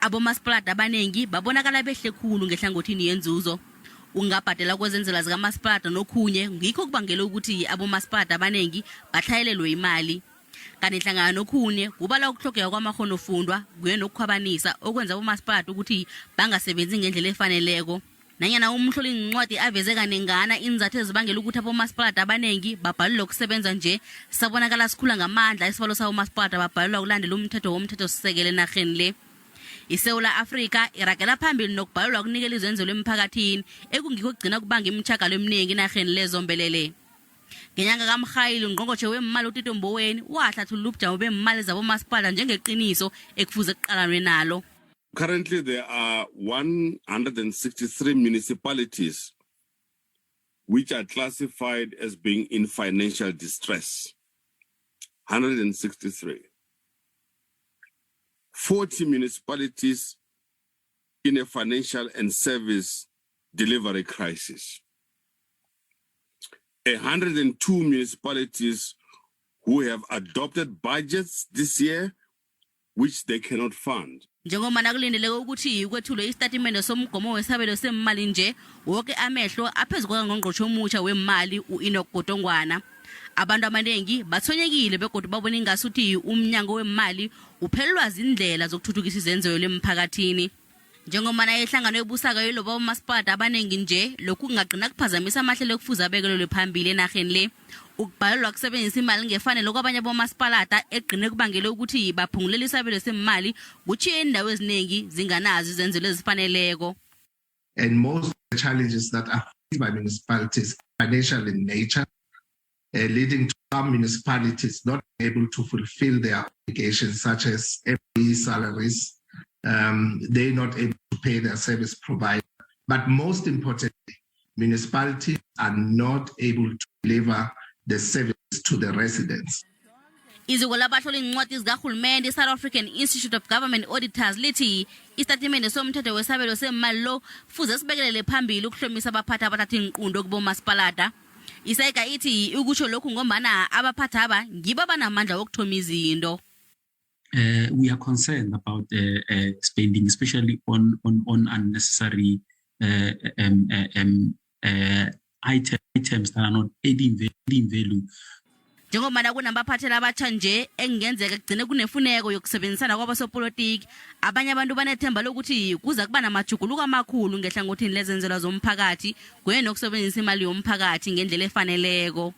Abomasipalada abanengi babonakala behle khulu ngehlangothini yenzuzo. Ukungabhadelwa kwezenzela zikamasipalada nokhunye ngikho okubangele ukuthi abomasipalada abanengi batlhayelelwe imali. Kanti hlangana nokhunye kubalwa ukutlhogeka kwamakghonofundwa kuye nokukhwabanisa okwenza abomasipalada ukuthi bangasebenzi ngendlela efaneleko. Nanyana umhloliincwadi aveze kanengana iinzathu ezibangela ukuthi abomasipalada abanengi babhalelwe ukusebenza nje, sabonakala sikhula ngamandla isibalo sabomasipalada ababhalelwa kulandela umthetho womthethosisekelo enarheni le. ISewula Afrika iragela phambili nokubhalelwa ukunikela izenzelwa emphakathini ekungikho kugcina kubanga imitjhagalo eminingi enarheni le zombelele. Ngenyanga kaMrhayili ungqongqotjhe weemali uTito Mboweni wahlathulula ubujamo beemali zabomasipala njengeqiniso ekufuze kuqalanwe nalo. Currently, there are 163 municipalities which are classified as being in financial distress. 163. 40 municipalities in a financial and service delivery crisis. 102 municipalities who have adopted budgets this year which they cannot fund. Njengombana kulindeleke ukuthi kwethulwe isitatimende somgomo wesabelo seemali nje, woke amehlo aphezu kwakangqongqotjhe omutjha weemali u-Enoch Godongwana. Abantu abanengi batshwenyekile begodu babona ingasuthi umnyango weemali uphelelwa ziindlela zokuthuthukisa izenzelwa emphakathini. Njengombana ihlangano ebusako iloba abomasipalada abanengi nje, lokhu kungagcina kuphazamisa amahlelo ekufuze abekelelwe phambili enarheni le. Ukubhalelwa kusebenzisa imali ngefanelo kwabanye abomasipalada ekugcine kubangele ukuthi baphungulele isabelo seemali kutjhiye iindawo eziningi zinganazo izenzelo ezifaneleko. And most of the challenges that are faced by municipalities are financial in nature, leading to some municipalities not able to fulfill their obligations, such as employee salaries. They're not able to pay their service provider. But most importantly, municipalities are not able to deliver the service to the residents. Iziko labahloli iincwadi zikarhulumende i-South African Institute of Government Auditors lithi isitatimende somthetho wesabelo seemali lo kufuze sibekelele phambili ukuhlomisa abaphathi abathatha iinqunto kubomasipalada. ISAIGA ithi ukusho lokhu ngombana abaphathaba ngibo abanamandla wokuthoma izinto. We are concerned about spending, especially on unnecessary items that are not adding value. Njengombana kunabaphathela abatsha nje ekungenzeka kugcine kunefuneko yokusebenzisana kwabasopolitiki, abanye abantu banethemba lokuthi kuza kuba namajuguluko amakhulu ngehlangothini lezenzelwa zomphakathi kunye nokusebenzisa imali yomphakathi ngendlela efaneleko.